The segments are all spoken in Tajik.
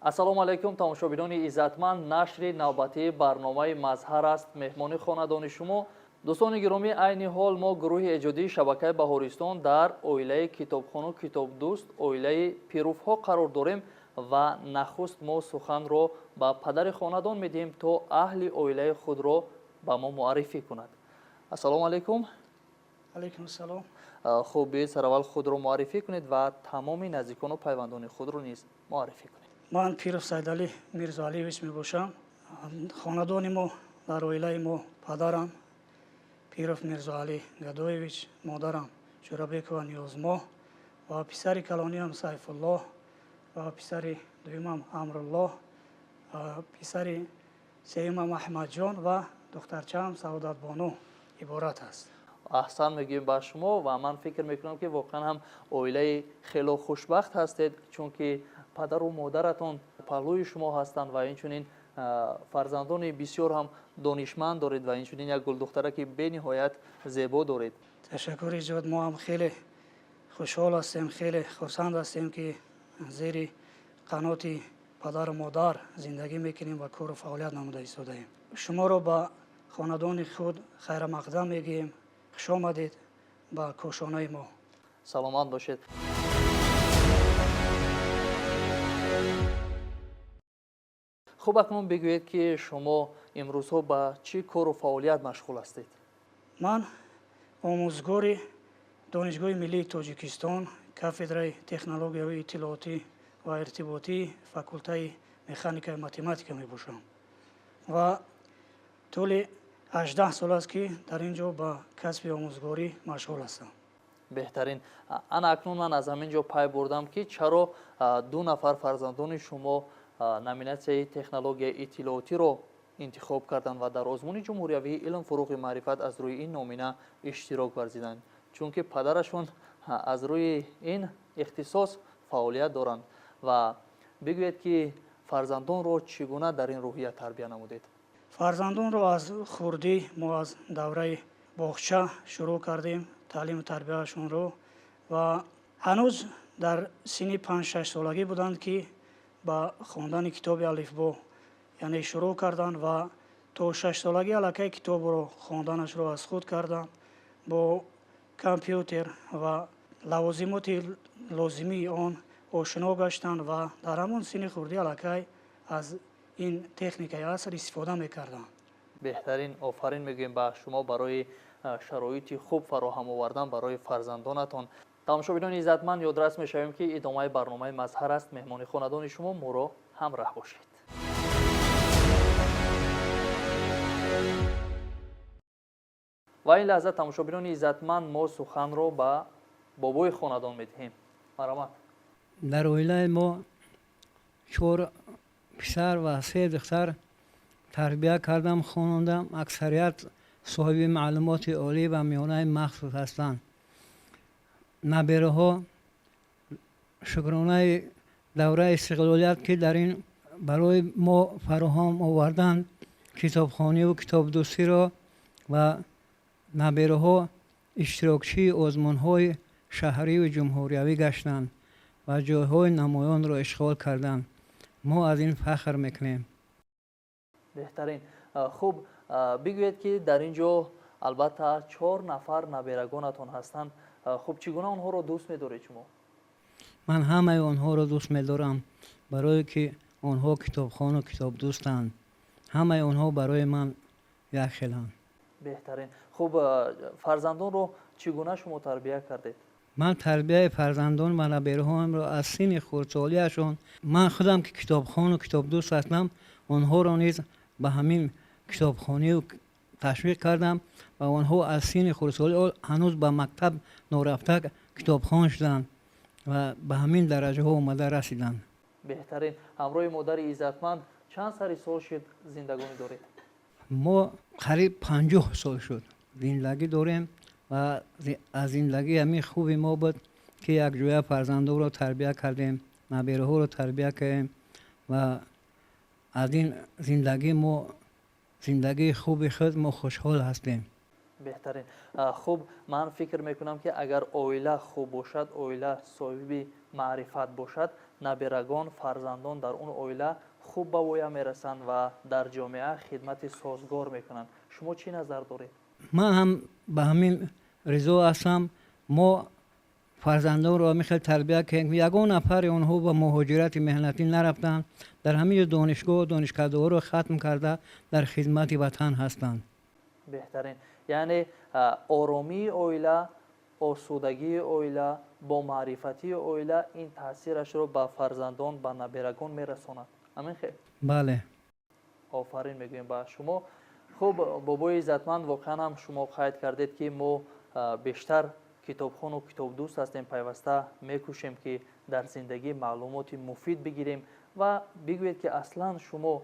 Ассалому алайкум, тамошобинони иззатманд. Нашри навбатии барномаи Мазҳар аст, меҳмони хонадони шумо. Дӯстони гиромӣ, айни ҳол мо гурӯҳи эҷодии шабакаи Баҳористон дар оилаи китобхону китобдӯст, оилаи Пировҳо қарор дорем ва нахуст мо суханро ба падари хонадон медиҳем, то аҳли оилаи худро ба мо муаррифӣ кунад. Ассалому алайкум. Алайкум ассалом. Хуб, биёед сараввал худро муаррифӣ кунед ва тамоми наздикону пайвандони худро низ муаррифӣ кунед. Ман Пиров Сайдалӣ Мирзоалиевич мебошам. Хонадони мо, дар оилаи мо падарам Пиров Мирзоалӣ Гадоевич, модарам Ҷӯрабекова Ниёзмоҳ ва писари калониам Сайфуллоҳ ва писари дуюмам Амруллоҳ, писари сеюмам Аҳмадҷон ва духтарчаам Саодатбону иборат аст. Аҳсан мегӯем ба шумо ва ман фикр мекунам, ки воқеан ҳам оилаи хело хушбахт ҳастед, чунки падару модаратон паҳлӯи шумо ҳастанд ва инчунин фарзандони бисёр ҳам донишманд доред ва инчунин як гулдухтараки бениҳоят зебо доред. Ташаккури зиёд. Мо ҳам хеле хушҳол ҳастем, хеле хурсанд ҳастем, ки зери қаноти падару модар зиндагӣ мекунем ва кору фаъолият намуда истодаем. Шуморо ба хонадони худ хайрамақдам мегӯем. Хуш омадед ба кошонаи мо. Саломат бошед. Хуб, акнун бигӯед, ки шумо имрӯзҳо ба чӣ кору фаъолият машғул ҳастед? Ман омӯзгори Донишгоҳи миллии Тоҷикистон, кафедраи технологияҳои иттилоотӣ ва иртиботӣ, факултаи механикаю математика мебошам ва тӯли 18 сол аст, ки дар ин ҷо ба касби омӯзгорӣ машғул ҳастам. Беҳтарин. Ана акнун ман аз ҳамин ҷо пай бурдам, ки чаро ду нафар фарзандони шумо номинатсияи технологияи иттилоотиро интихоб карданд ва дар озмуни ҷумҳуриявии «Илм, фуруғи маърифат» аз рӯи ин номина иштирок варзиданд, чунки падарашон аз рӯи ин ихтисос фаъолият доранд. Ва бигӯед, ки фарзандонро чӣ гуна дар ин рӯҳия тарбия намудед? Фарзандонро аз хурдӣ мо аз давраи боғча шурӯъ кардем таълиму тарбияашонро ва ҳанӯз дар синни 5-6 солагӣ буданд, ки ба хондани китоби алифбо, яъне, шурӯъ карданд ва то 6 солагӣ аллакай китобро хонданашро аз худ карданд. Бо компютер ва лавозимоти лозимии он ошино гаштанд ва дар ҳамон синни хурдӣ аллакай аз ин техникаи аср истифода мекарданд. Беҳтарин. Офарин мегӯем ба шумо барои шароити хуб фароҳам овардан барои фарзандонатон. Тамошобинони иззатманд, ёдрас мешавем, ки идомаи барномаи Мазҳар аст, меҳмони хонадони шумо, моро ҳамраҳ бошед. Ва ин лаҳза, тамошобинони иззатманд, мо суханро ба бобои хонадон медиҳем. Марҳамат. Дар оилаи мо чор писар ва се духтар тарбия кардам, хонондам. Аксарият соҳиби маълумоти олӣ ва миёнаи махсус ҳастанд. Набераҳо, шукронаи давраи истиқлолият, ки дар ин барои мо фароҳам оварданд китобхониву китобдӯстиро, ва набераҳо иштирокчии озмунҳои шаҳриву ҷумҳуриявӣ гаштанд ва ҷойҳои намоёнро ишғол карданд. Мо аз ин фахр мекунем. Беҳтарин. Хуб, бигӯед, ки дар ин ҷо албатта чор нафар наберагонатон ҳастанд. Хуб, чӣ гуна онҳоро дӯст медоред шумо? Ман ҳамаи онҳоро дӯст медорам, барое ки онҳо китобхону китобдӯстанд. Ҳамаи онҳо барои ман якхеланд. Беҳтарин. Хуб, фарзандонро чӣ гуна шумо тарбия кардед? Ман тарбияи фарзандон ва набераҳоамро аз синни хурдсолиашон, ман худам ки китобхону китобдӯст ҳастам, онҳоро низ ба ҳамин китобхонию ташвиқ кардам ва онҳо аз синни хурдсолӣ, ҳанӯз ба мактаб норафта, китобхон шуданд ва ба ҳамин дараҷаҳо омада расиданд. Беҳтарин. Ҳамроҳи модари иззатманд чанд сари сол шуд зиндагонӣ доред? Мо қариб 50 сол шуд зиндагӣ дорем ва аз зиндагии ҳамин хуби мо буд, ки якҷоя фарзандонро тарбия кардем, набераҳоро тарбия кардем ва аз ин зиндагӣ мо, зиндагии хуби худ, мо хушҳол ҳастем. Беҳтарин. Хуб, ман фикр мекунам, ки агар оила хуб бошад, оила соҳиби маърифат бошад, Набирагон, фарзандон дар он оила хуб ба воя мерасанд ва дар ҷомеа хидмати созгор мекунанд. Шумо чӣ назар доред? Ман ҳам ба ҳамин ризо ҳастам. Мо фарзандонро ҳамин хел тарбия кардем, ягон нафари онҳо ба муҳоҷирати меҳнатӣ нарафтанд, дар ҳамин ҷо донишгоҳ, донишкадаҳоро хатм карда, дар хидмати ватан ҳастанд. Беҳтарин. Яъне оромии оила, осудагии оила, бо маърифатии оила ин таъсирашро ба фарзандон, ба набирагон мерасонад. Ҳамин хел? Бале. Офарин мегӯем ба шумо. Хуб, бобои иззатманд, воқеан ҳам шумо қайд кардед, ки мо бештар китобхону китобдӯст ҳастем, пайваста мекӯшем, ки дар зиндагӣ маълумоти муфид бигирем. Ва бигӯед, ки аслан шумо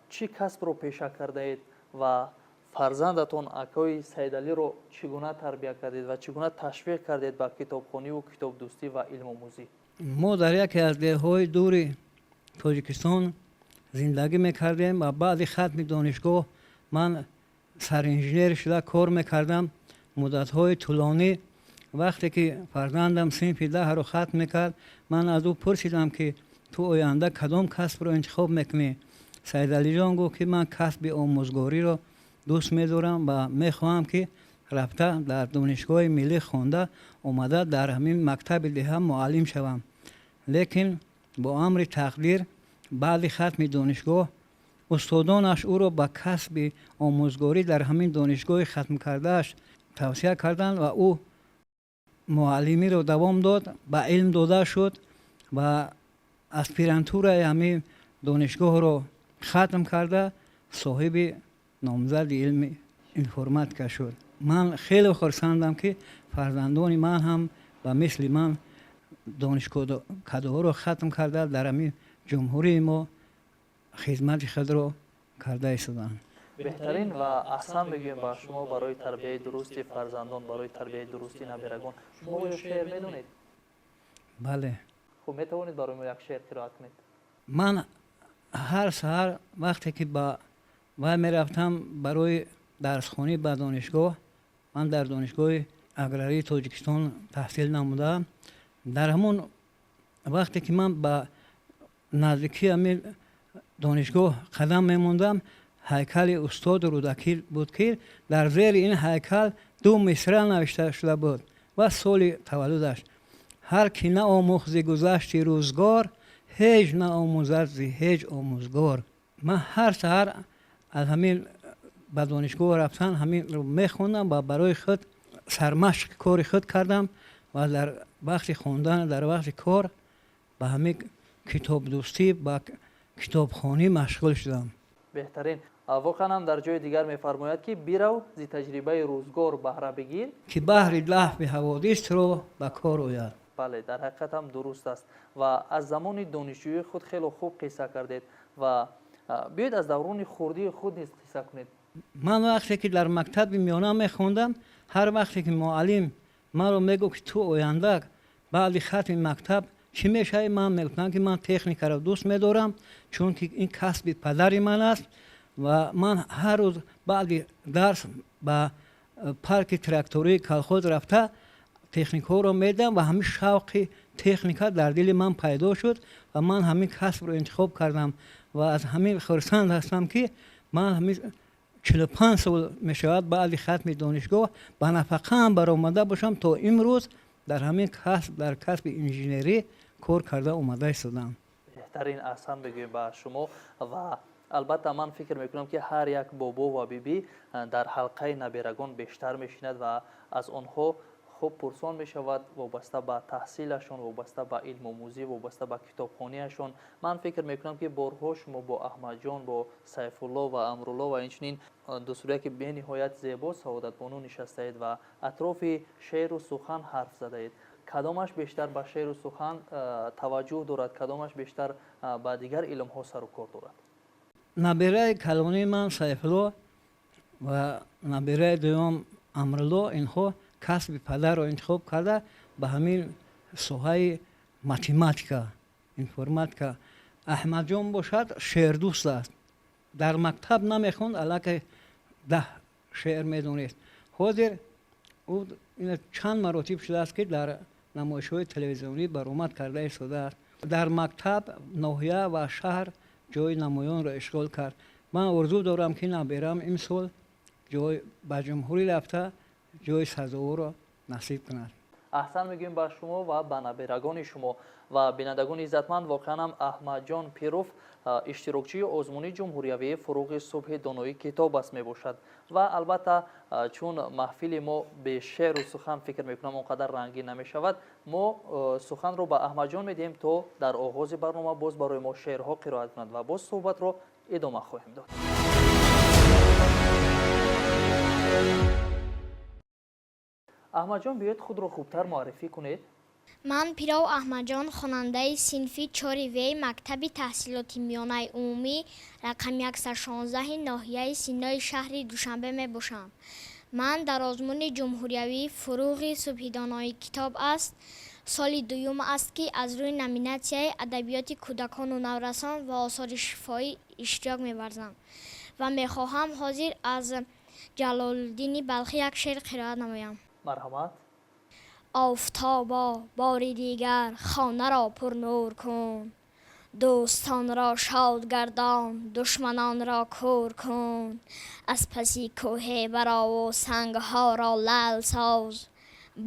чӣ касбро пеша кардаед ва фарзандатон акои Саидалиро чӣ гуна тарбия кардед ва чӣ гуна ташвиқ кардед ба китобхониву китобдӯстӣ ва илмомӯзӣ? Мо дар яке аз деҳҳои дури Тоҷикистон зиндагӣ мекардем ва баъди хатми донишгоҳ ман саринженер шуда кор мекардам муддатҳои тӯлонӣ. Вақте ки фарзандам синфи 10-ро хатм мекард, ман аз ӯ пурсидам, ки ту оянда кадом касбро интихоб мекунӣ? Саидалиҷон гуфт, ки ман касби омӯзгориро дӯст медорам ва мехоҳам, ки рафта дар донишгоҳи миллӣ хонда омада, дар ҳамин мактаби деҳа муаллим шавам. Лекин бо амри тақдир баъди хатми донишгоҳ устодонаш ӯро ба касби омӯзгорӣ дар ҳамин донишгоҳи хатмкардааш тавсия карданд ва ӯ муаллимиро давом дод, ба илм дода шуд ва аспирантураи ҳамин донишгоҳро хатм карда, соҳиби номзади илми информатика шуд. Ман хеле хурсандам, ки фарзандони ман ҳам ба мисли ман донишкадаҳоро хатм карда, дар ҳамин ҷумҳурии мо хизмати худро карда истоданд. Беҳтарин ва аҳсан мегӯем ба шумо барои тарбияи дурусти фарзандон, барои тарбияи дурусти набирагон. Шумо оё шеър медонед? Бале. Хуб, метавонед барои мо як шеър қироат кунед? Ман ҳар саҳар вақте ки ба вай мерафтам барои дарсхонӣ ба донишгоҳ, ман дар Донишгоҳи аграрии Тоҷикистон таҳсил намудаам, дар ҳамон вақте ки ман ба наздикии ҳамин донишгоҳ қадам мемондам, ҳайкали устод Рӯдакӣ буд, ки дар зери ин ҳайкал ду мисра навишта шуда буд ва соли таваллудаш: «Ҳар ки наомӯхт зи гузашти рӯзгор, ҳеҷ наомӯзад зи ҳеҷ омӯзгор». Ман ҳар саҳар аз ҳамин ба донишгоҳ рафтан ҳаминро мехондам ва барои худ сармашқи кори худ кардам ва дар вақти хондан, дар вақти кор ба ҳамин китобдӯстӣ, ба китобхонӣ машғул шудам. Беҳтарин. Воқеан ҳам дар ҷои дигар мефармояд, ки бирав, зи таҷрибаи рӯзгор баҳра бигир, ки баҳри дафъи ҳаводисро ба кор ояд. Бале, дар ҳақиқат ҳам дуруст аст. Ва аз замони донишҷӯии худ хело хуб қисса кардед ва биёед, аз даврони хурдии худ низ қисса кунед. Ман вақте ки дар мактаби миёна мехондам, ҳар вақте ки муаллим маро мегуфт, ки ту оянда баъди хатми мактаб чӣ мешавӣ, ман мегуфтам, ки ман техникаро дӯст медорам, чунки ин касби падари ман аст. Ва ман ҳар рӯз баъди дарс ба парки трактории колхоз рафта, техникаҳоро медидам ва ҳамин шавқи техника дар дили ман пайдо шуд ва ман ҳамин касбро интихоб кардам. Ва аз ҳамин хурсанд ҳастам, ки ман ҳамин 45 сол мешавад, баъди хатми донишгоҳ ба нафақаам баромада бошам, то имрӯз дар ҳамин касб, дар касби инженерӣ кор карда омада истодам. Беҳтарин, аҳсан мегӯем ба шумо. Ва албатта ман фикр мекунам, ки ҳар як бобо ва бибӣ дар ҳалқаи наберагон бештар мешинад ва аз онҳо хуб пурсон мешавад вобаста ба таҳсилашон, вобаста ба илмомӯзӣ, вобаста ба китобхониашон. Ман фикр мекунам, ки борҳо шумо бо Аҳмадҷон, бо Сайфулло ва Амрулло ва инчунин дусурияки бениҳоят зебо Саодатбону нишастаед ва атрофи шеъру сухан ҳарф задаед. Кадомаш бештар ба шеъру сухан таваҷҷӯҳ дорад, кадомаш бештар ба дигар илмҳо сару кор дорад? Набираи калонии ман Сайфулло ва набираи дуюм Амрулло, инҳо касби падарро интихоб карда, ба ҳамин соҳаи математика, информатика. Аҳмадҷон бошад, шеърдӯст аст. Дар мактаб намехонд, аллакай 10 шеър медонист. Ҳозир ӯ чанд маротиб шудааст, ки дар намоишҳои телевизионӣ баромад карда истодааст. Дар мактаб, ноҳия ва шаҳр ҷои намоёнро ишғол кард. Ман орзу дорам, ки наберам имсол ҷой ба ҷумҳурӣ рафта ҷои сазоворро насиб кунад. Аҳсан мегӯем ба шумо ва ба наберагони шумо. Ва бинандагони иззатманд, воқеан ҳам Аҳмадҷон Пиров иштирокчии озмуни ҷумҳуриявии «Фуруғи субҳи донои китоб аст» мебошад. Ва албатта, чун маҳфили мо бе шеъру сухан, фикр мекунам, он қадар рангин намешавад, мо суханро ба Аҳмадҷон медиҳем, то дар оғози барнома боз барои мо шеърҳо қироат кунад ва боз суҳбатро идома хоҳем дод. Аҳмадҷон, биёед, худро хубтар муаррифӣ кунед. Ман Пиров Аҳмадҷон, хонандаи синфи чори В мактаби таҳсилоти миёнаи умумӣ рақами 116 ноҳияи Синои шаҳри Душанбе мебошам. Ман дар озмуни ҷумҳуриявии «Фуруғи субҳи донои китоб аст» соли дуюм аст, ки аз рӯи номинатсияи адабиёти кӯдакону наврасон ва осори шифоҳӣ иштирок меварзам ва мехоҳам ҳозир аз Ҷалолуддини Балхӣ як шеър қироат намоям. Марҳамат. Офтобо, бори дигар хонаро пурнур кун, дӯстонро шод гардон, душманонро кур кун. Аз паси кӯҳе барову сангҳоро лаъл соз,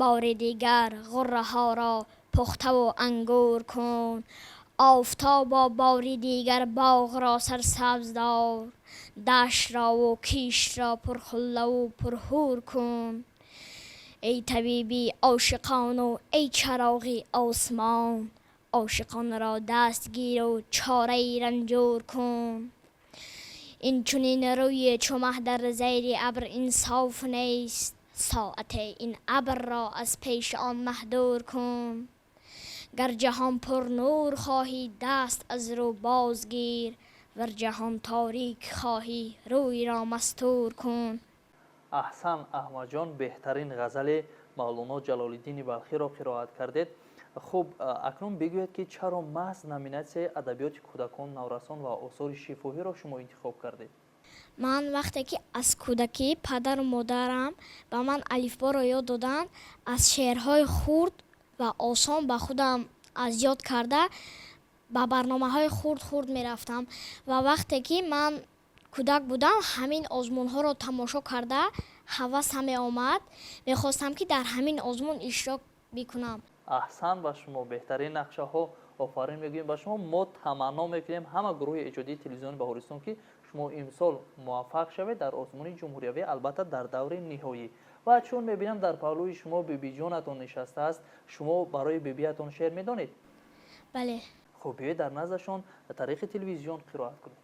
бори дигар ғурраҳоро пухтаву ангур кун. Офтобо, бори дигар боғро сарсабз дор, даштрову киштро пурхуллаву пурҳур кун. Эй табиби ошиқону эй чароғи осмон, ошиқонро дастгиру чораи ранҷур кун. Инчунин рӯи чу маҳ дар зайри абр инсоф нест, соате ин абрро аз пеши он маҳ дур кун. Гар ҷаҳон пурнур хоҳӣ, даст аз рӯ бозгир, вар ҷаҳон торик хоҳӣ, рӯйро мастур кун. Аҳсан, Аҳмадҷон, беҳтарин ғазали Мавлоно Ҷалолиддини Балхиро қироат кардед. Хуб, акнун бигӯед, ки чаро маҳз номинатсияи адабиёти кӯдакон, наврасон ва осори шифоҳиро шумо интихоб кардед? Ман вақте ки аз кӯдакӣ падару модарам ба ман алифборо ёд доданд, аз шеърҳои хурд ва осон ба худам аз ёд карда, ба барномаҳои хурд хурд мерафтам. Ва вақте ки ман кӯдак будам, ҳамин озмунҳоро тамошо карда, ҳавасам меомад, мехостам, ки дар ҳамин озмун иштирок бикунам. Аҳсан ба шумо, беҳтарин нақшаҳо, офарин мегӯем ба шумо. Мо таманно мекунем, ҳама гурӯҳи эҷодии телевизиони Баҳористон, ки шумо имсол муваффақ шавед дар озмуни ҷумҳуриявӣ, албатта дар даври ниҳоӣ. Ва чун мебинам, дар паҳлӯи шумо бибиҷонатон нишастааст, шумо барои бибиятон шеър медонед? Бале. Хуб, биёед, дар наздашон тариқи телевизион қироат кунед.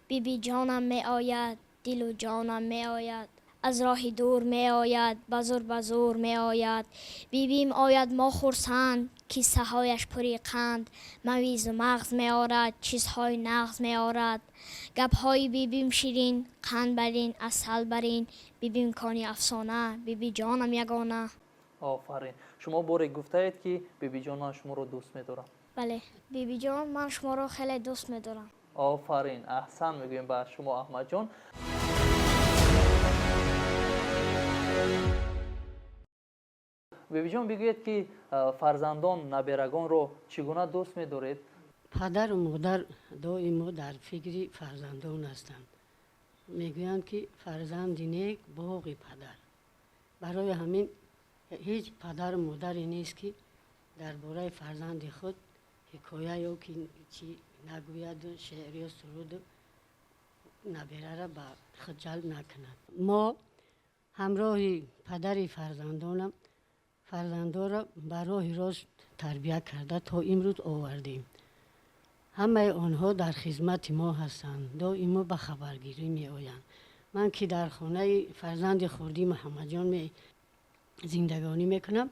Бибиҷонам меояд, дилу ҷонам меояд, аз роҳи дур меояд, ба зур ба зур меояд. Бибим ояд, мо хурсанд, киссаҳояш пури қанд, мавизу мағз меорад, чизҳои нағз меорад. Гапҳои бибим ширин, қанд барин, асал барин, бибим кони афсона, бибиҷонам ягона. Офарин! Шумо боре гуфтаед, ки бибиҷон, ман шуморо дӯст медорам. Бале, бибиҷон, ман шуморо хеле дӯст медорам. Офарин, аҳсан мегӯем ба шумо, Аҳмадҷон. Бибиҷон, бигӯед, ки фарзандон, наберагонро чӣ гуна дӯст медоред? Падару модар доимо дар фикри фарзандон ҳастанд. Мегӯянд, ки фарзанди нек боғи падар. Барои ҳамин ҳеҷ падару модаре нест, ки дар бораи фарзанди худ ҳикоя ё ки чӣ нагӯяду шеър ё суруду наберара ба худ ҷалб накунад. Мо ҳамроҳи падари фарзандонам фарзандонро ба роҳи рост тарбия карда то имрӯз овардем. Ҳамаи онҳо дар хизмати мо ҳастанд, доимо ба хабаргирӣ меоянд. Ман ки дар хонаи фарзанди хурдӣ Муҳаммадҷон зиндагонӣ мекунам,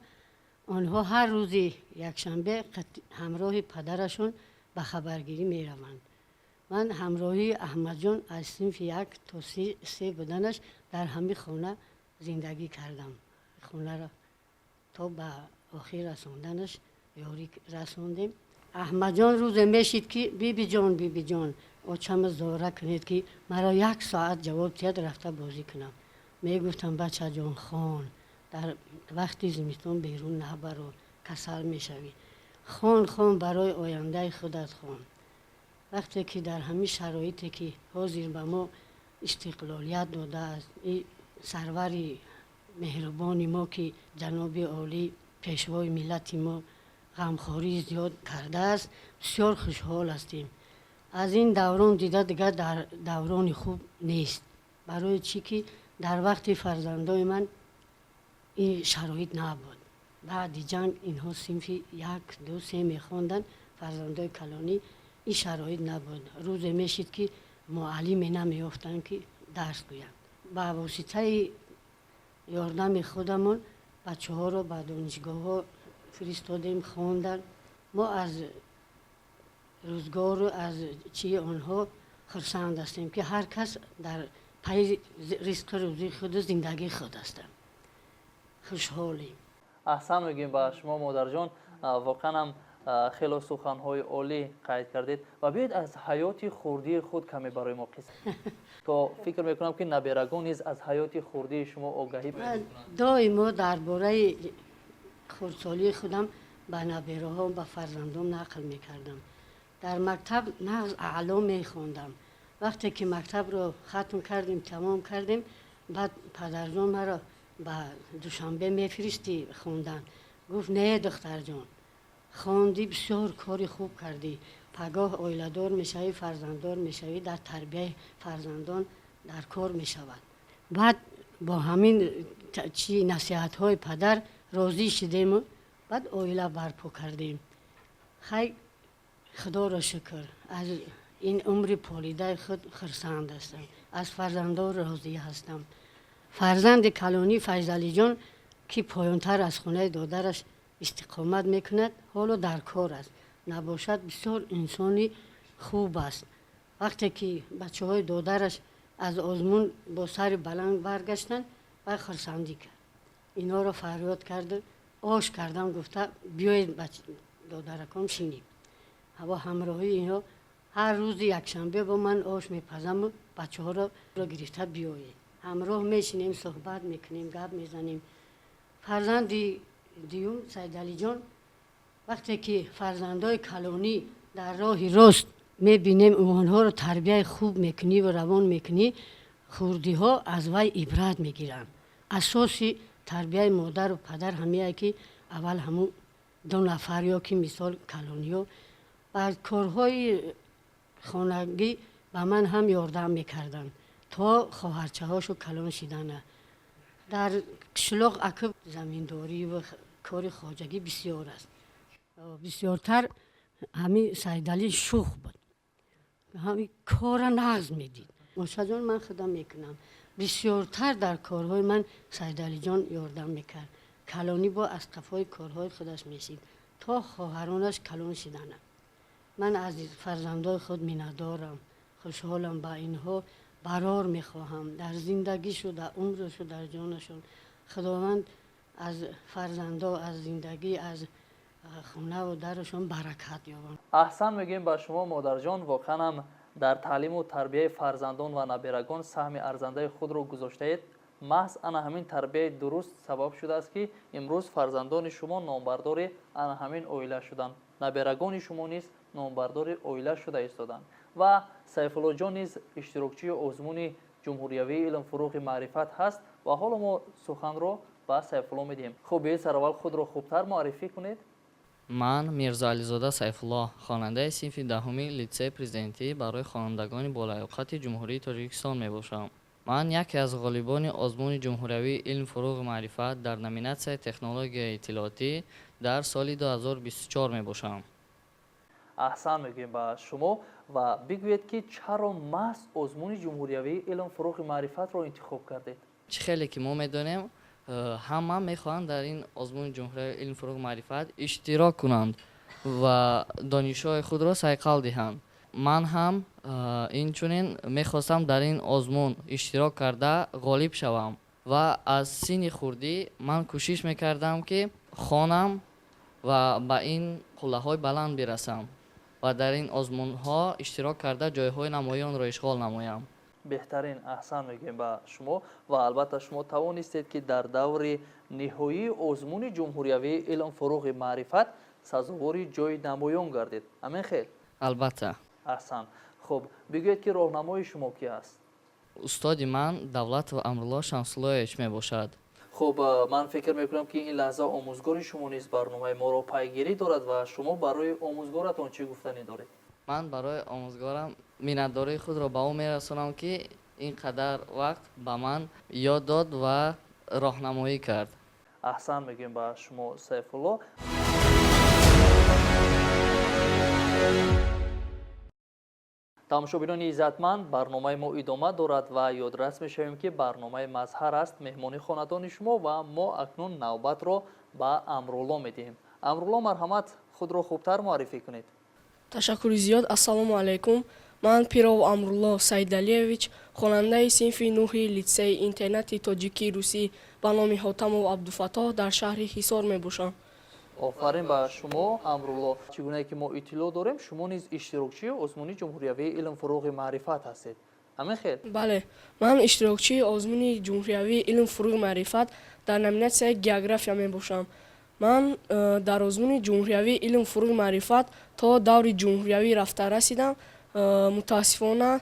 онҳо ҳар рӯзи якшанбе ҳамроҳи падарашон ба хабаргирӣ мераванд. Ман ҳамроҳии Аҳмадҷон аз синфи як то се буданаш дар ҳамин хона зиндагӣ кардам. Хонаро то ба охир расонданаш ёрӣ расондем. Аҳмадҷон рӯзе мешид, ки бибиҷон, бибиҷон, очама зора кунед, ки маро як соат ҷавоб диҳад, рафта бозӣ кунам. Мегуфтам: бачаҷон, хон, дар вақти зимистон берун набаро, касал мешавӣ. Хон, хон, барои ояндаи худат хон. Вақте ки дар ҳамин шароите ки ҳозир ба мо истиқлолият додааст, сарвари меҳрубони мо, ки ҷаноби олӣ, пешвои миллати мо, ғамхории зиёд кардааст, бисёр хушҳол ҳастем. Аз ин даврон дида дигар дар даврони хуб нест. Барои чӣ ки дар вақти фарзандои ман ин шароит набуд. Баъди ҷанг инҳо синфи як, ду, се мехонданд, фарзандои калонӣ. Ин шароит набуд. Рӯзе мешид, ки муаллиме намеёфтанд, ки дарс гӯянд. Ба воситаи ёрдами худамон бачаҳоро ба донишгоҳҳо фиристодем, хонданд. Мо аз рӯзгору аз чии онҳо хурсанд ҳастем, ки ҳар кас дар пайи ризқу рӯзии худу зиндагии худ ҳастанд. Хушҳолем. Аҳсан мегӯем ба шумо, модарҷон. Воқеан ҳам хело суханҳои олӣ қайд кардед. Ва биёед, аз ҳаёти хурдии худ каме барои мо қисса, то фикр мекунам, ки наберагон низ аз ҳаёти хурдии шумо огаҳӣ пайдо кунанд. Доимо дар бораи хурдсолии худам ба набераҳом, ба фарзандом нақл мекардам. Дар мактаб нағз, аъло мехондам. Вақте ки мактабро хатм кардем, тамом кардем, баъд падарҷон маро ба Душанбе мефиристӣ хондан. Гуфт: «Не, духтарҷон, хондӣ, бисёр кори хуб кардӣ. Пагоҳ оиладор мешавӣ, фарзанддор мешавӣ, дар тарбияи фарзандон дар кор мешавад». Баъд бо ҳамин чи насиҳатҳои падар розӣ шудему баъд оила барпо кардем. Хай, худоро шукр, аз ин умри полидаи худ хурсанд ҳастам, аз фарзандон розӣ ҳастам. Фарзанди калонӣ Файзалиҷон, ки поёнтар аз хонаи додараш истиқомат мекунад, ҳоло дар кор аст. Набошад, бисёр инсони хуб аст. Вақте ки бачаҳои додараш аз озмун бо сари баланд баргаштанд, вай хурсандӣ кард, инҳоро фарёд карду ош кардам, гуфта: «Биёед, додараком, шинем». Бо ҳамроҳии инҳо ҳар рӯзи якшанбе бо ман ош мепазаму бачаҳоро гирифта биёед, ҳамроҳ мешинем, суҳбат мекунем, гап мезанем. Фарзанди дуюм Сайдалиҷон, вақте ки фарзандои калонӣ дар роҳи рост мебинем, онҳоро тарбияи хуб мекунӣ ва равон мекунӣ, хурдиҳо аз вай ибрат мегиранд. Асоси тарбияи модару падар ҳамие, ки аввал ҳамун ду нафар ё ки мисол калониҳо. Ба корҳои хонагӣ ба ман ҳам ёрдам мекарданд, то хоҳарчаҳошу калон шидана. Дар қишлоқ ака заминдорӣ ва кори хоҷагӣ бисёр аст. Бисёртар ҳамин Сайдалӣ шух буд, ҳамин кора нағз медид. «Мошаҷон, ман худам мекунам». Бисёртар дар корҳои ман Сайдалиҷон ёрдам мекард. Калонӣ бо аз қафои корҳои худаш мешид, то хоҳаронаш калон шидана. Ман аз фарзандои худ миннатдорам, хушҳолам, ба инҳо барор мехоҳам дар зиндагишу, дар умршу, дар ҷонашон. Худованд аз фарзандо, аз зиндагӣ, аз хонаву дарашон баракат ёбанд. Аҳсан мегӯем ба шумо, модарҷон. Воқеан ҳам дар таълиму тарбияи фарзандон ва наберагон саҳми арзандаи худро гузоштаед. Маҳз ана ҳамин тарбияи дуруст сабаб шудааст, ки имрӯз фарзандони шумо номбардори ана ҳамин оила шуданд, наберагони шумо низ номбардори оила шуда истоданд. Ва Сайфуллоҷон низ иштирокчии озмуни ҷумҳуриявии «Илм, фурӯғи маърифат» ҳаст. Ва ҳоло мо суханро ба Сайфулло медиҳем. Хуб, биёед, сараввал худро хубтар муаррифӣ кунед. Ман Мирзоализода Сайфулло, хонандаи синфи 10-уми литсеи президентӣ барои хонандагони болаёқати Ҷумҳурии Тоҷикистон мебошам. Ман яке аз ғолибони озмуни ҷумҳуриявии «Илм, фурӯғи маърифат» дар номинатсияи технологияи иттилоотӣ дар соли 2024 мебошам. Аҳсан мегӯем ба шумо. Ва бигӯед, ки чаро маҳз озмуни ҷумҳуриявии «Илм, фурӯғи маърифатро» интихоб кардед? Чӣ хеле ки мо медонем, ҳама мехоҳанд дар ин озмуни ҷумҳуриявии «Илм, фурӯғи маърифат» иштирок кунанд ва донишҳои худро сайқал диҳанд. Ман ҳам инчунин мехостам дар ин озмун иштирок карда ғолиб шавам ва аз синни хурдӣ ман кӯшиш мекардам, ки хонам ва ба ин қуллаҳои баланд бирасам ва дар ин озмунҳо иштирок карда ҷойҳои намоёнро ишғол намоям. Беҳтарин, аҳсан мегӯем ба шумо. Ва албатта шумо тавонистед, ки дар даври ниҳоии озмуни ҷумҳуриявии «Илм, фурӯғи маърифат» Сазовори ҷои намоён гардид. Ҳамин хел? Албатта. Аҳсан. Хуб, бигӯед, ки роҳнамои шумо ки аст? Устоди ман Давлатов Амрулло Шамсуллоевич мебошад. Хуб, ман фикр мекунам, ки ин лаҳза омӯзгори шумо низ барномаи моро пайгирӣ дорад ва шумо барои омӯзгоратон чӣ гуфтанӣ доред? Ман барои омӯзгорам миннатдории худро ба ӯ мерасонам, ки ин қадар вақт ба ман ёд дод ва роҳнамоӣ кард. Аҳсан мегӯем ба шумо, Сайфулло. Тамошобинони иззатманд, барномаи мо идома дорад ва ёдрас мешавем, ки барномаи Мазҳар аст меҳмони хонадони шумо ва мо акнун навбатро ба Амрулло медиҳем. Амрулло, марҳамат, худро хубтар муаррифӣ кунед. Ташаккури зиёд. Ассалому алайкум. Ман Пиров Амрулло Саидалиевич, хонандаи синфи нӯҳи литсейи интернати тоҷикии русӣ ба номи Ҳотамов Абдуфаттоҳ дар шаҳри Ҳисор мебошам. Офарин ба шумо, Амрулло. Чӣ гунае ки мо иттилоъ дорем, шумо низ иштирокчии озмуни ҷумҳуриявии илм фурӯғи маърифат ҳастед. Ҳамин хел? Бале, ман иштирокчии озмуни ҷумҳуриявии илм фурӯғи маърифат дар номинатсияи география мебошам. Ман дар озмуни ҷумҳуриявии илм фурӯғи маърифат то даври ҷумҳуриявӣ рафта расидам. Мутаассифона,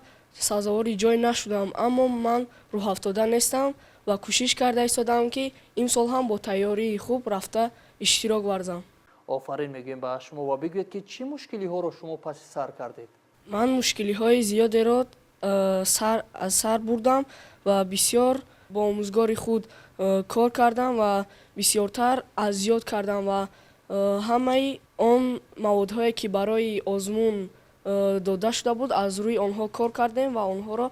сазовори ҷой нашудам, аммо ман рӯҳафтода нестам ва кӯшиш карда истодам, ки имсол ҳам бо тайёрии хуб рафта иштирок варзам. Офарин мегӯем ба шумо ва бигӯед, ки чӣ мушкилиҳоро шумо паси сар кардед? Ман мушкилиҳои зиёдеро аз сар бурдам ва бисёр бо омӯзгори худ кор кардам ва бисёртар аз ёд кардам ва ҳамаи он маводҳое, ки барои озмун дода шуда буд, аз рӯи онҳо кор кардем ва онҳоро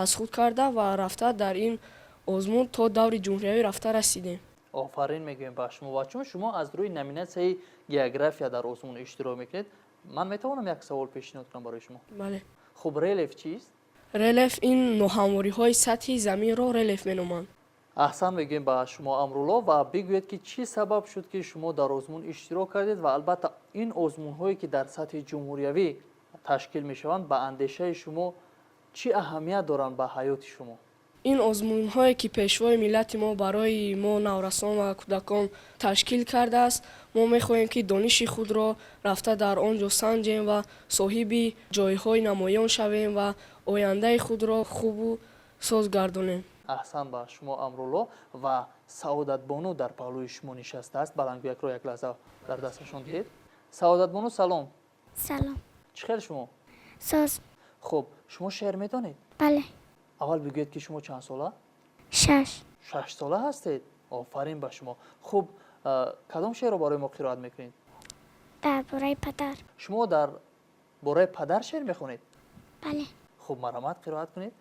аз худ карда ва рафта дар ин озмун то даври ҷумҳуриявӣ рафта расидем. Офарин мегӯем ба шумо. Ва чун шумо аз рӯи номинатсияи география дар озмун иштирок мекунед, ман метавонам як савол пешниҳод кунам барои шумо? Бале. Хуб, релеф чист? Релеф ин ноҳамвориҳои сатҳи заминро релеф меноманд. Аҳсан мегӯем ба шумо, Амрулло. Ва бигӯед, ки чӣ сабаб шуд, ки шумо дар озмун иштирок кардед ва албатта ин озмунҳое, ки дар сатҳи ҷумҳуриявӣ ташкил мешаванд, ба андешаи шумо чӣ аҳамият доранд ба ҳаёти шумо? Ин озмунҳое, ки Пешвои миллати мо барои мо, наврасон ва кӯдакон, ташкил кардааст, мо мехоҳем, ки дониши худро рафта дар он ҷо санҷем ва соҳиби ҷойҳои намоён шавем ва ояндаи худро хубу соз гардонем. Аҳсан ба шумо, Амрулло. Ва Саодатбону дар паҳлӯи шумо нишастааст. Баландгӯякро як лаҳза дар дасташон диҳед. Саодатбону, салом. Салом. Чӣ хел шумо? Соз. Хуб, шумо шеър медонед? Бале. Аввал бигӯед, ки шумо чанд сола? 6. 6 сола ҳастед. Офарин ба шумо. Хуб, кадом шеърро барои мо қироат мекунед? Дар бораи падар. Шумо дар бораи падар шеър мехонед? Бале. Хуб, марҳамат, қироат кунед.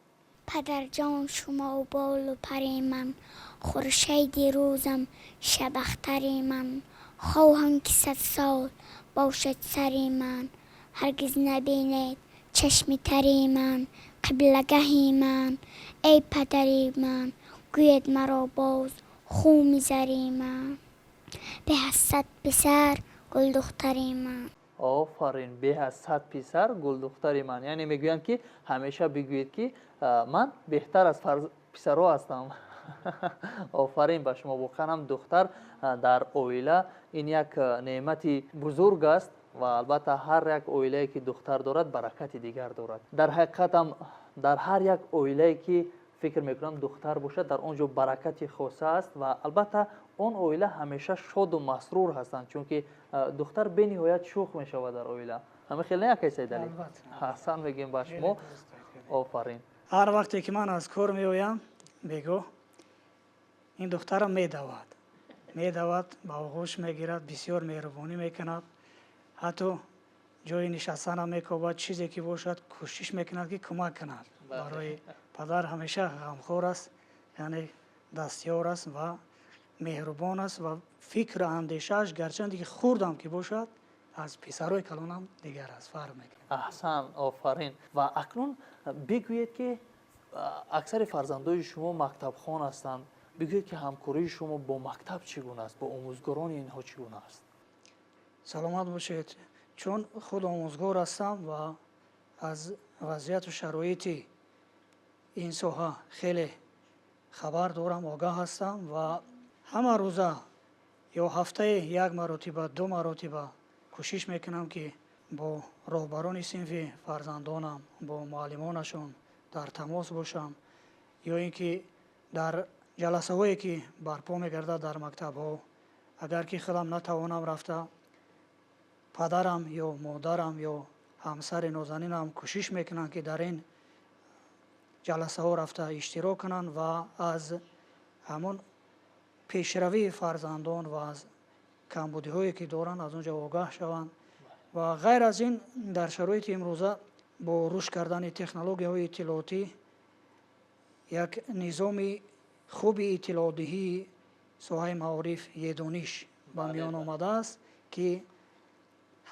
Падарҷон, шумо болу пари ман, хуршеди рӯзам, шабахтари ман. Хоҳам, ки 100 сол бошад сари ман, ҳаргиз набинед чашми тари ман. Қиблагаҳи ман, эй падари ман, гӯед маро боз хуми зари ман. Беҳ аз 100 писар гулдухтари ман. Офарин! Беҳ аз 100 писар гулдухтари ман. Яъне мегӯянд, ки ҳамеша бигӯед, ки ман беҳтар аз писарҳо ҳастам. Офарин ба шумо. Воқеан ҳам духтар дар оила ин як неъмати бузург аст ва албатта ҳар як оилае, ки духтар дорад, баракати дигар дорад. Дар ҳақиқатам дар ҳар як оилае, ки фикр мекунам, духтар бошад, дар он ҷо баракати хоса аст ва албатта он оила ҳамеша шоду масрур ҳастанд, чунки духтар бениҳоят шӯх мешавад дар оила. Ҳамин хел не, акай Сайдалӣ? Аҳсан мегӯем ба шумо, офарин. Ҳар вақте ки ман аз кор меоям бегоҳ, ин духтарам медавад, медавад, ба оғӯш мегирад, бисёр меҳрубонӣ мекунад, ҳатто ҷои нишастанам мекобад, чизе ки бошад, кӯшиш мекунад, ки кӯмак кунад. Барои падар ҳамеша ғамхор аст, яъне дастёр аст ва меҳрубон аст ва фикру андешааш, гарчанде ки хурдам ки бошад, аз писарои калонам дигар аст, фарқ мекунад. Аҳсан, офарин. Ва акнун бигӯед, ки аксари фарзандои шумо мактабхон ҳастанд. Бигӯед, ки ҳамкории шумо бо мактаб чӣ гуна аст, бо омӯзгорони инҳо чӣ гуна аст? Саломат бошед. Чун худ омӯзгор ҳастам ва аз вазъияту шароити ин соҳа хеле хабар дорам, огаҳ ҳастам ва ҳама рӯза Ё ҳафтае як маротиба, ду маротиба кӯшиш мекунам, ки бо роҳбарони синфи фарзандонам, бо муаллимонашон дар тамос бошам, ё ин ки дар ҷаласаҳое, ки барпо мегардад дар мактабҳо, агар ки худам натавонам рафта, падарам ё модарам ё ҳамсари нозанинам кӯшиш мекунанд, ки дар ин ҷаласаҳо рафта иштирок кунанд ва аз ҳамон пешравии фарзандон ва аз камбудиҳое, ки доранд, аз он ҷо огаҳ шаванд. Ва ғайр аз ин, дар шароити имрӯза бо рушд кардани технологияҳои иттилоотӣ як низоми хуби иттилоотдиҳии соҳаи маориф, Е-дониш, ба миён омадааст, ки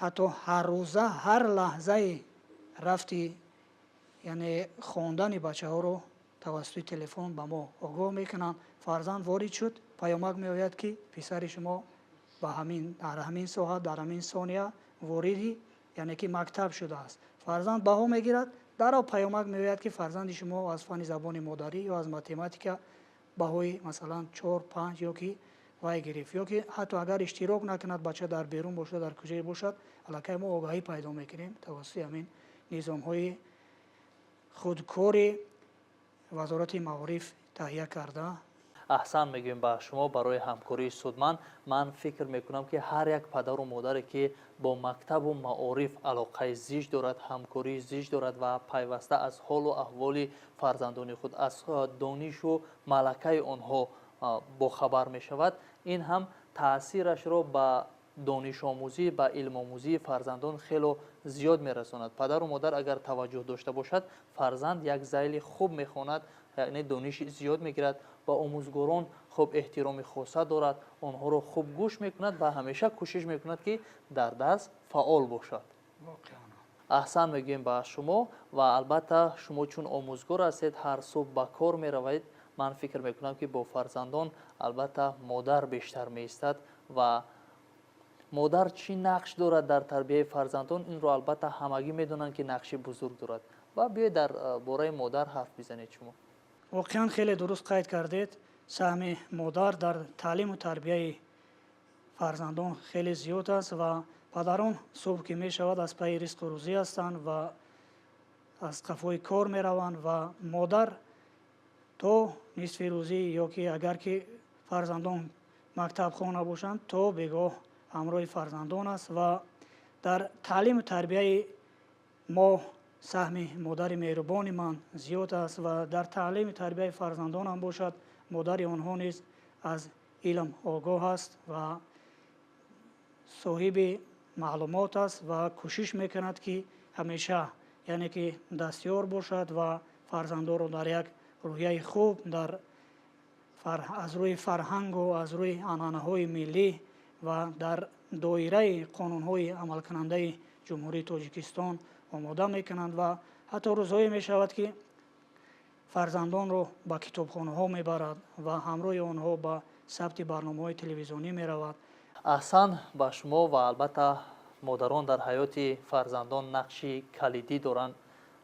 ҳатто ҳаррӯза, ҳар лаҳзаи рафти, яъне хондани бачаҳоро тавассути телефон ба мо огоҳ мекунанд. Фарзанд ворид шуд, паёмак меояд, ки писари шумо ба ҳамин дар ҳамин соат, дар ҳамин сония вориди, яъне ки мактаб шудааст. Фарзанд баҳо мегирад, дарҳол паёмак меояд, ки фарзанди шумо аз фанни забони модарӣ ё аз математика баҳои, масалан, чор, панҷ ё ки вай гирифт. Ё ки ҳатто агар иштирок накунад, бача дар берун бошад, дар куҷое бошад, аллакай мо огаҳӣ пайдо мекунем тавассути ҳамин низомҳои худкори Вазорати маориф таҳия карда. Аҳсан мегӯем ба шумо барои ҳамкории судманд. Ман фикр мекунам, ки ҳар як падару модаре, ки бо мактабу маориф алоқаи зич дорад, ҳамкории зич дорад ва пайваста аз ҳолу аҳволи фарзандони худ, аз донишу малакаи онҳо бохабар мешавад, ин ҳам таъсирашро ба донишомӯзӣ, ба илмомӯзии фарзандон хело зиёд мерасонад. Падару модар агар таваҷҷӯҳ дошта бошад, фарзанд як зайли хуб мехонад, яъне дониши зиёд мегирад, ба омӯзгорон хуб эҳтироми хоса дорад, онҳоро хуб гӯш мекунад ва ҳамеша кӯшиш мекунад, ки дар дарс фаъол бошад. Аҳсан мегӯем ба шумо. Ва албатта, шумо чун омӯзгор ҳастед, ҳар субҳ ба кор меравед. Ман фикр мекунам, ки бо фарзандон албатта модар бештар меистад. Ва модар чӣ нақш дорад дар тарбияи фарзандон, инро албатта ҳамагӣ медонанд, ки нақши бузург дорад. Ва биёед, дар бораи модар ҳарф бизанед шумо. Воқеан, хеле дуруст қайд кардед. Саҳми модар дар таълиму тарбияи фарзандон хеле зиёд аст. Ва падарон субҳ ки мешавад, аз пайи ризқу рӯзӣ ҳастанд ва аз қафои кор мераванд, ва модар то нисфи рӯзӣ ё ки агар ки фарзандон мактабхона бошанд, то бегоҳ ҳамроҳи фарзандон аст. Ва дар таълиму тарбияи мо саҳми модари меҳрубони ман зиёд аст. Ва дар таълими тарбияи фарзандонам бошад, модари онҳо низ аз илм огоҳ аст ва соҳиби маълумот аст ва кӯшиш мекунад, ки ҳамеша, яъне ки дастёр бошад ва фарзандонро дар як рӯҳияи хуб, дар аз рӯи фарҳангу аз рӯи анъанаҳои миллӣ ва дар доираи қонунҳои амалкунандаи Ҷумҳурии Тоҷикистон омода мекунанд. Ва ҳатто рӯзҳое мешавад, ки фарзандонро ба китобхонаҳо мебарад ва ҳамроҳи онҳо ба сабти барномаҳои телевизионӣ меравад. Аҳсан ба шумо. Ва албатта, модарон дар ҳаёти фарзандон нақши калидӣ доранд.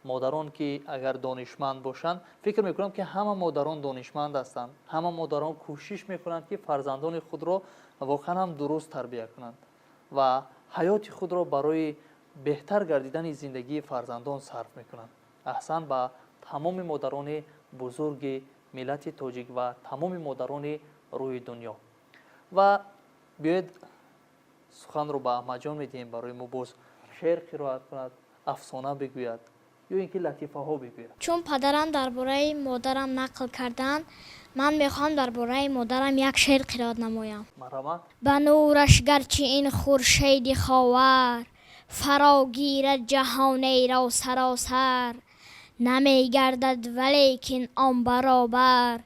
Модарон ки агар донишманд бошанд, фикр мекунам, ки ҳама модарон донишманд ҳастанд, ҳама модарон кӯшиш мекунанд, ки фарзандони худро воқеан ҳам дуруст тарбия кунанд ва ҳаёти худро барои беҳтар гардидани зиндагии фарзандон сарф мекунанд. Аҳсан ба тамоми модарони бузурги миллати тоҷик ва тамоми модарони рӯи дунё. Ва биёед, суханро ба Аҳмадҷон медиҳем, барои мо боз шеър қироат кунад, афсона бигӯяд ё ин ки латифаҳо бигӯяд. Чун падарам дар бораи модарам нақл карданд, ман мехоҳам дар бораи модарам як шеър қироат намоям. Марҳамат. Ба нураш гарчи ин хуршеди ховар фарогирад ҷаҳонеро саросар, намегардад валекин он баробар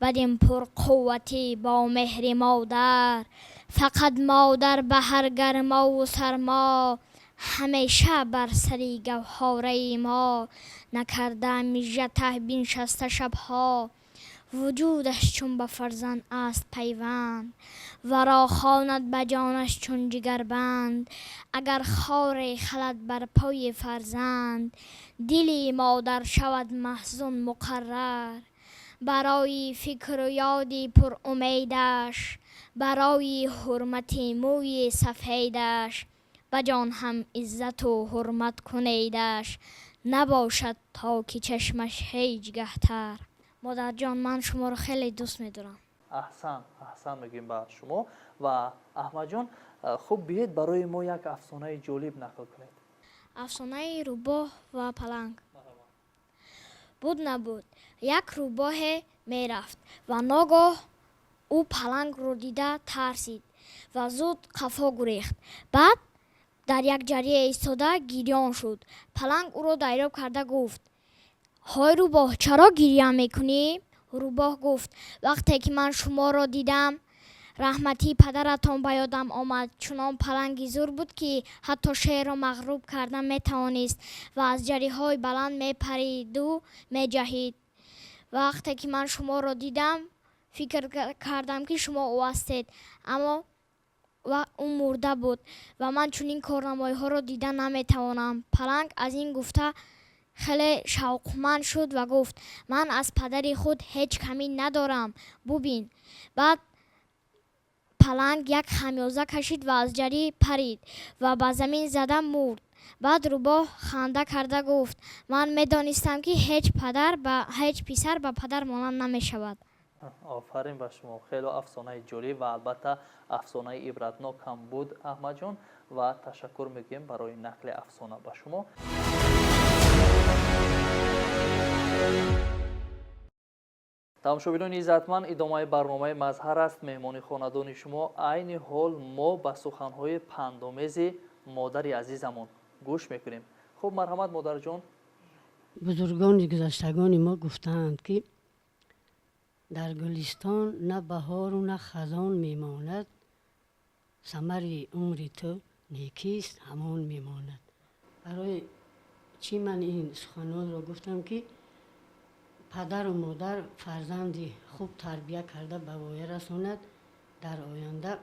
бадин пурқувватӣ бо меҳри модар. Фақат модар ба ҳар гармову сармо ҳамеша бар сари гавҳораи мо накарда мижа таҳ биншаста шабҳо. Вуҷудаш чун ба фарзанд аст пайванд, варо хонад ба ҷонаш чун ҷигарбанд. Агар хоре халад бар пои фарзанд, дили модар шавад маҳзун муқаррар. Барои фикру ёди пурумедаш, барои ҳурмати мӯи сафедаш, ба ҷон ҳам иззату ҳурмат кунедаш, набошад то ки чашмаш ҳеҷ гаҳ тар. Модарҷон, ман шуморо хеле дӯст медорам. Аҳсан, аҳсан мегӯем ба шумо. Ва Аҳмадҷон, хуб, биёед, барои мо як афсонаи ҷолиб нақл кунед. Афсонаи рӯбоҳ ва паланг. Буд, набуд, як рӯбоҳе мерафт ва ногоҳ ӯ палангро дида тарсид ва зуд қафо гурехт. Баъд дар як ҷария истода гирён шуд. Паланг ӯро дарёб карда гуфт: «Ҳой, рӯбоҳ, чаро гиря мекунӣ?» Рӯбоҳ гуфт: «Вақте ки ман шуморо дидам, раҳматии падаратон ба ёдам омад. Чунон паланги зур буд, ки ҳатто шерро мағлуб карда метавонист ва аз ҷариҳои баланд мепариду меҷаҳид. Вақте ки ман шуморо дидам, фикр кардам, ки шумо ӯ ҳастед, аммо ӯ мурда буд ва ман чунин корнамоиҳоро дида наметавонам». Паланг аз ин гуфта хеле шавқманд шуд ва гуфт: «Ман аз падари худ ҳеҷ камӣ надорам, бубин». Баъд паланг як хамёза кашид ва аз ҷарӣ парид ва ба замин зада мурд. Баъд рӯбоҳ ханда карда гуфт: «Ман медонистам, ки ҳеҷ писар ба падар монанд намешавад». Офарин ба шумо, хело афсонаи ҷолиб ва албатта афсонаи ибратнок ҳам буд, Аҳмадҷон, ва ташаккур мегӯем барои нақли афсона ба шумо. Тамошобинони иззатманд, идомаи барномаи Мазҳар аст. Меҳмони хонадони шумо. Айни ҳол мо ба суханҳои пандомези модари азизамон гӯш мекунем. Хуб, марҳамат, модарҷон. Бузургони гузаштагони мо гуфтаанд, ки дар гулистон на баҳору на хазон мемонад, самари умри ту некист, ҳамон мемонад. Барои чӣ ман ин суханонро гуфтам? Ки падару модар фарзанди хуб тарбия карда ба воя расонад, дар оянда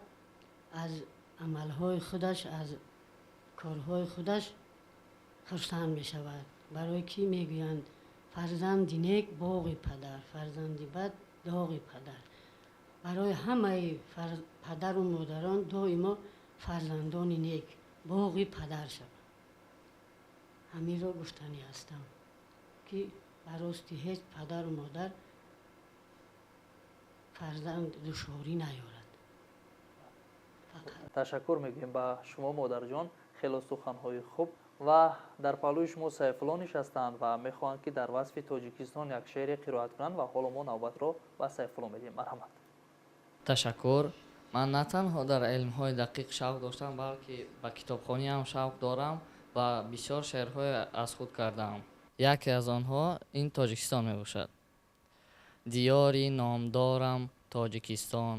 аз амалҳои худаш, аз корҳои худаш хурсанд мешавад. Барои кӣ мегӯянд: фарзанди нек боғи падар, фарзанди бад доғи падар. Барои ҳамаи падару модарон доимо фарзандони нек боғи падар шаванд. Ҳаминро гуфтанӣ ҳастам, ки ба рости ҳеҷ падару модар фарзанд душворӣ наёрад. Ташаккур мегӯем ба шумо, модарҷон, хело суханҳои хуб. Ва дар паҳлӯи шумо Сайфулло нишастаанд ва мехоҳанд, ки дар васфи Тоҷикистон як шеъре қироат кунанд. Ва ҳоло мо навбатро ба Сайфулло медиҳем. Марҳамат. Ташаккур. Ман на танҳо дар илмҳои дақиқ шавқ доштам, балки ба китобхонӣ ҳам шавқ дорам ва бисёр шеърҳое аз худ кардаам. Яке аз онҳо ин Тоҷикистон мебошад. Диёри номдорам Тоҷикистон,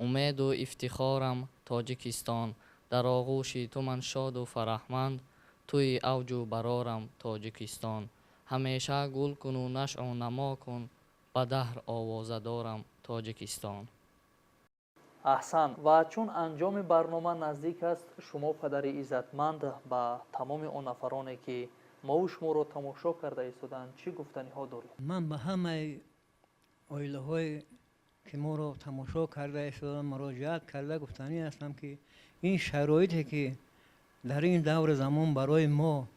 умеду ифтихорам Тоҷикистон, дар оғӯши ту ман шоду фараҳманд, туи авҷу барорам Тоҷикистон. Ҳамеша гул куну нашъу намо кун, ба даҳр овозадорам Тоҷикистон. Аҳсан. Ва чун анҷоми барнома наздик аст, шумо, падари иззатманд, ба тамоми он нафароне, ки мову шуморо тамошо карда истодаанд, чӣ гуфтаниҳо доред? Ман ба ҳамаи оилаҳое, ки моро тамошо карда истодаанд, муроҷиат карда гуфтанӣ ҳастам, ки ин шароите, ки дар ин даври замон барои мо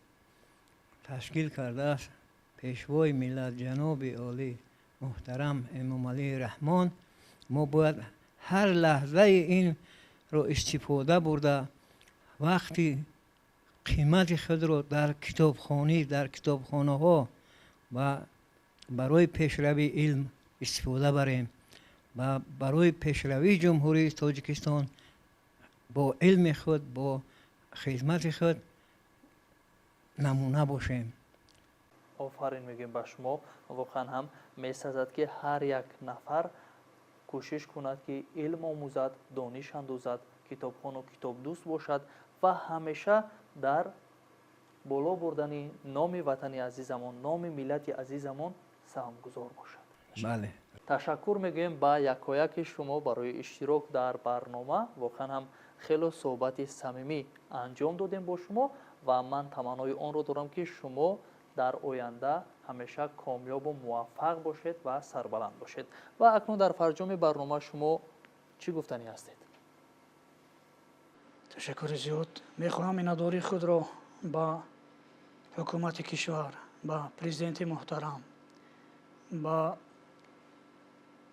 ташкил кардааст Пешвои миллат, ҷаноби олӣ муҳтарам Эмомалии Раҳмон, мо бояд ҳар лаҳзаи инро истифода бурда, вақти қимати худро дар китобхонӣ, дар китобхонаҳо ва барои пешравии илм истифода барем ва барои пешравии Ҷумҳурии Тоҷикистон бо илми худ, бо хизмати худ намуна бошем. Офарин мегӯем ба шумо. Воқеан ҳам месазад, ки ҳар як нафар кӯшиш кунад, ки илм омӯзад, дониш андӯзад, китобхону китобдӯст бошад ва ҳамеша дар боло бурдани номи ватани азизамон, номи миллати азизамон саҳмгузор бошад. Бале. Ташаккур мегӯем ба якояки шумо барои иштирок дар барнома. Воқеан ҳам хело суҳбати самимӣ анҷом додем бо шумо ва ман таманнои онро дорам, ки шумо Дар оянда ҳамеша комёбу муваффақ бошед ва сарбаланд бошед. Ва акнун дар фарҷоми барнома шумо чӣ гуфтанӣ ҳастед? Ташаккури зиёд. Мехоҳам миннатдории худро ба ҳукумати кишвар, ба президенти муҳтарам, ба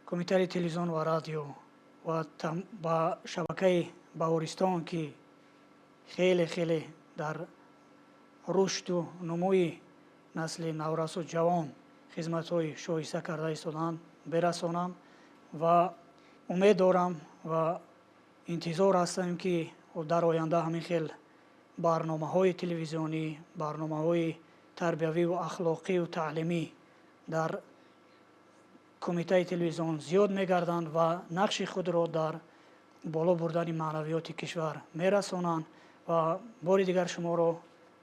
Кумитаи телевизион ва радио ва ба шабакаи Баҳористон, ки хеле хеле дар рушду нумӯи насли наврасу ҷавон хизматҳои шоиста карда истоданд, берасонам ва умед дорам ва интизор ҳастам, ки дар оянда ҳамин хел барномаҳои телевизионӣ, барномаҳои тарбиявиву ахлоқию таълимӣ дар Кумитаи телевизион зиёд мегарданд ва нақши худро дар боло бурдани маънавиёти кишвар мерасонанд. Ва бори дигар шуморо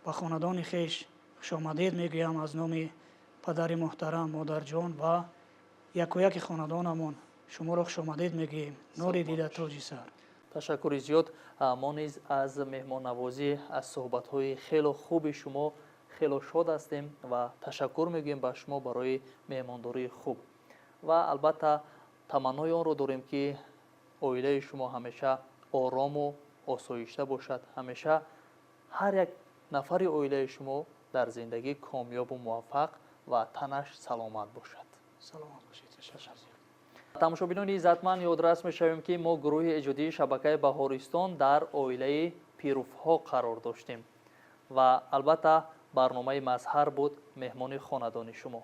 ба хонадони хеш хушомадед мегӯям. Аз номи падари муҳтарам, модарҷон ва якояки хонадонамон шуморо хушомадед мегӯем. Нури дида, тоҷи сар. Ташаккури зиёд. Мо низ аз меҳмоннавозӣ, аз суҳбатҳои хело хуби шумо хело шод ҳастем ва ташаккур мегӯем ба шумо барои меҳмондории хуб. Ва албатта таманнои онро дорем, ки оилаи шумо ҳамеша орому осоишта бошад, ҳамеша ҳар як нафари оилаи шумо дар зиндагӣ комёбу муваффақ ва танаш саломат бошад. Саломат бошед. Ташаккур. Тамошобинони иззатманд, ёдрас мешавем, ки мо гурӯҳи эҷодии шабакаи Баҳористон дар оилаи Пирувҳо қарор доштем ва албатта барномаи Мазҳар буд меҳмони хонадони шумо.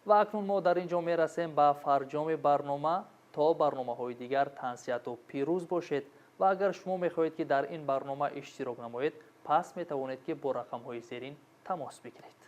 Ва акнун мо дар ин ҷо мерасем ба фарҷоми барнома. То барномаҳои дигар тансиҳату пирӯз бошед. Ва агар шумо мехоҳед, ки дар ин барнома иштирок намоед, пас метавонед, ки бо рақамҳои зерин тамос бигиред.